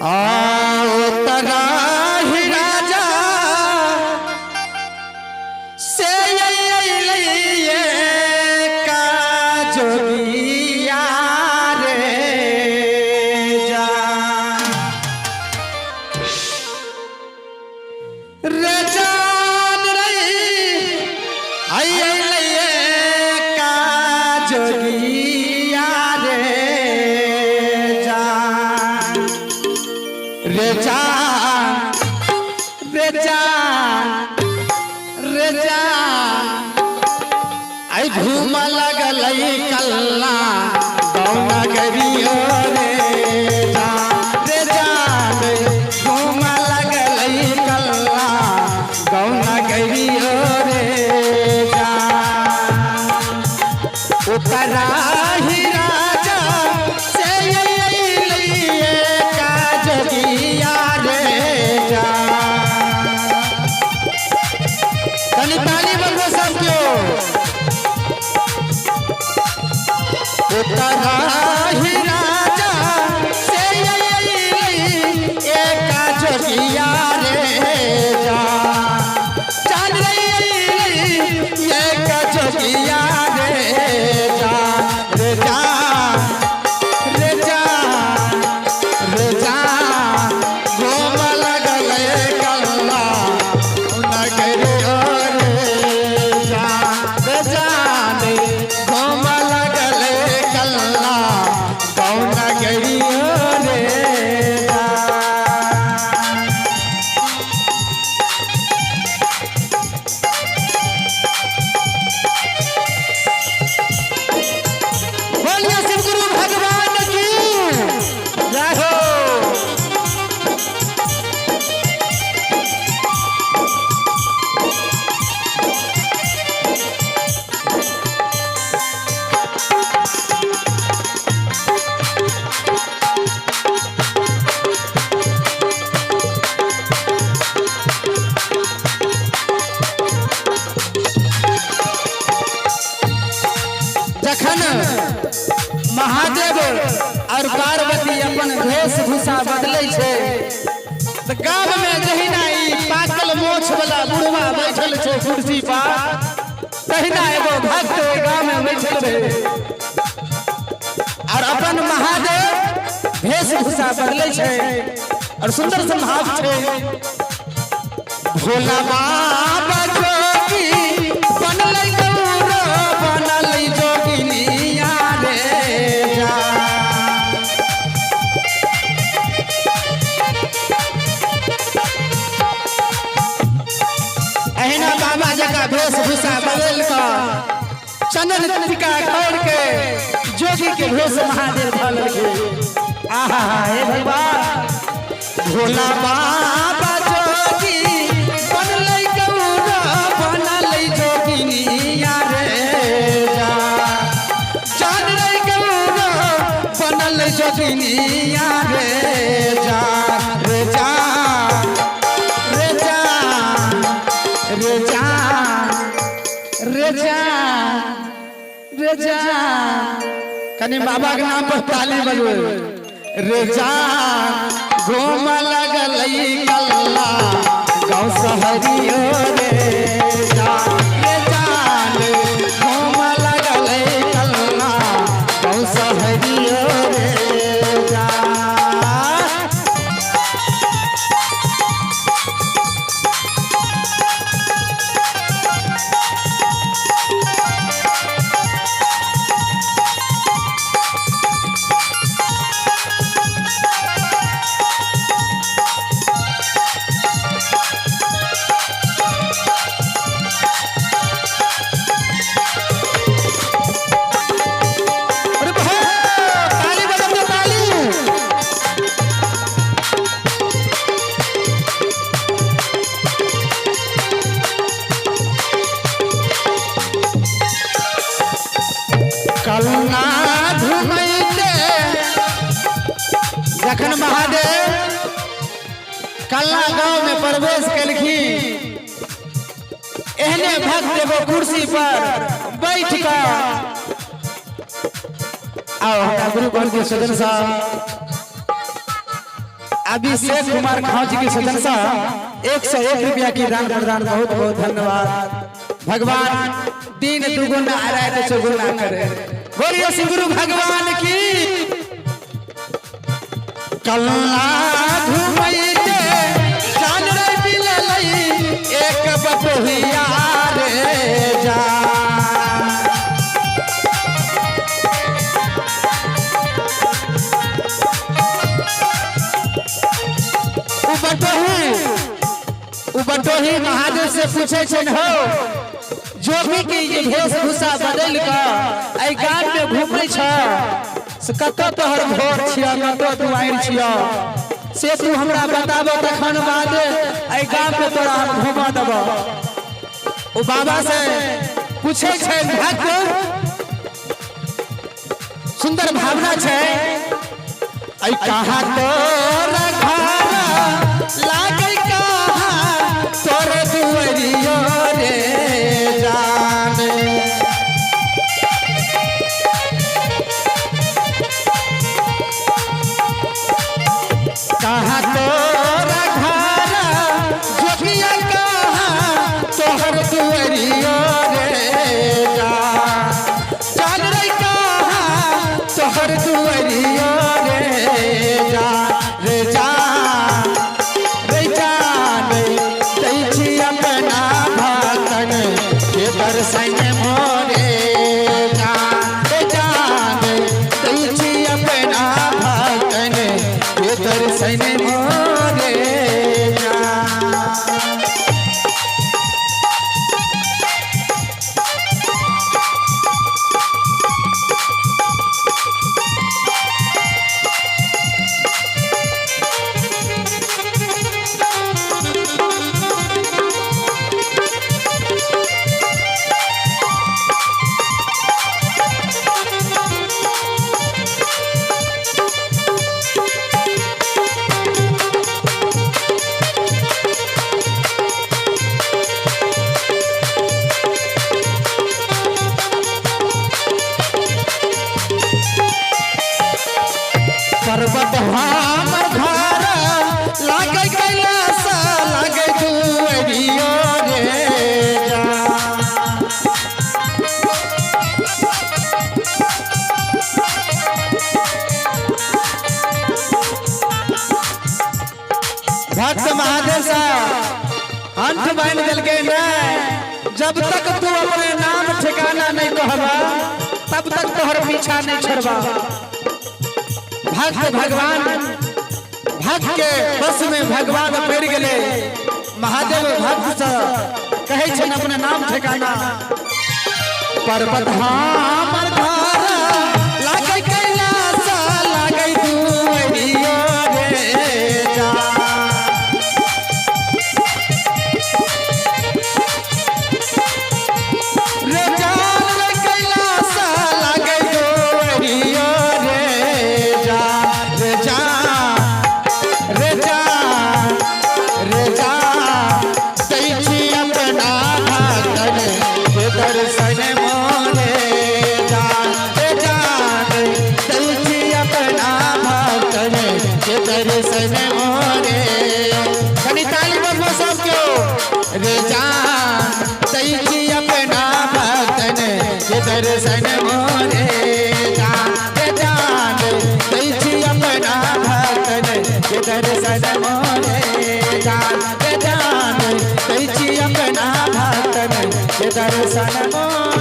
आओ तराही राजा से अइलैये का जोगिया रे जा रे जान रही आई अइलैये का जोगिया रे जा रे जा रे जा रे जा आई घूम लगलई कल्ला गौना गरियो रे जा रे जा रे घूम लगलई कल्ला गौना गरियो रे जा उतरा ही राजा से अइलैये का जोगिया रे जा। तनी ताली बजबो सब केओ। उतरा ही राजा से अइलैये का जोगिया रे जा। जान रे अइलैये का जोगिया रे जा रे जा रे जा रे जा घूम लगलै कल्ला नगरियो रे जा रे जा रे घूम लगलै कल्ला गौ नगरियो रे जा। बोलिए शिव गुरु भगवान की जय हो। जखन महादेव और पार्वती अपन वेशभूषा बदलै छै तऽ गाम में जहिना ई पाकल मोछ वाला बुढ़वा बैठल छै कुर्सी पर, तहिना एगो भक्त ओहि गाम में बैठल रहे और अपन महादेव वेशभूषा बदलै छै और सुंदर संभाव छै। भोला बाबा जोगी बनलै गौर बनलै जोगिनिया रे जा। अहिना बाबा जकाँ वेशभूषा बदलि कऽ चंदन टीका कर के जोगी के भेष महादेव धऽ लेलखिन। आहा हे भगवान। भोला बाबा जोगी बनलै गौर बनलै जोगिनिया रे जा। जान रे गौर बनलै जोगिनिया रे जा रे जा रे जा रे जा रे जा रे जा। कनी बाबा के नाम पर ताली बजबै। रे जा घूम लगलै कल्ला गाँव सहरियो रे जा रे जा रे घूम लगलै कल्ला गाँव सहरियो रे जा। अरे बहो, ताली बजाओ तो ताली। कलना घुमैते जखन महादेव कल्ला गांव में प्रवेश केलखिन, एहने भक्त एगो कुर्सी पर बैठ कऽ आओ हमरा गुरु बन के सजन साहब अभिषेक कुमार खां जी की सजन सा 101 रुपया की दान प्रदान, बहुत बहुत धन्यवाद। भगवान दिन दुगुना रात चौगुना करे। बोलिए श्री गुरु भगवान की। कल्ला घुमैते जान रे मिललै एक बटोहिया रे जा। उ बटोही महादेव से पूछे छन हो जोगी के ये वेशभूषा बदल के एहि गाम में घूमै छ से कतौ तोहर घर छिय, कतौ दुआरि छिय, से तू हमरा बताब तखन बाद एहि गाम में तोरा हम घुमा देब। ओ बाबा से पूछे छै भक्त, सुंदर भावना छै। ऐ कहाँ तोर घर लागै, कहाँ तोर दुआरियो रे जान। कहाँ तोर घर जोगिया, कहाँ तोहर दुआरियो रे जान। जान रे कहाँ तोहर दुआरियो रे जा, रे जा, रे जान। दै छी अपना भक्तन के दर्शन मोरे जा, रे जान। दै छी अपना भक्तन के दर्शन मोरे जा। पर्वत हमर घर लागै कैलाश लागै दुआरियो रे जा। भक्त महादेव सा अंठ बांध देलकै नहीं, जब तक तू अपने नाम ठिकाना नहीं कहबा तब तक तोहर पीछा नहीं छोड़बा। भक्त भगवान, भक्त के बस में भगवान पड़ गए। महादेव भक्त से कहै छन अपने नाम ठिकाना। पर्वत हमर घर लागै कैलाश लागै दुआरियो रे जा। रे जान रे कैलाश लागै दुआरियो रे जा, रे जा, रे जा, रे जा। दै छी अपना भक्तन के दर्शन मोरे जा, रे जान। दै छी अपना भक्तन के दर्शन मोरे। कनी ताली बजबो सब क्यों। रे जान दै छी अपना भक्तन के दर्शन मोरे जा, रे जान। दै छी अपना भक्तन के दर्शन मोरे जा, रे जान। दै छी अपना भक्तन के दर्शन मोरे।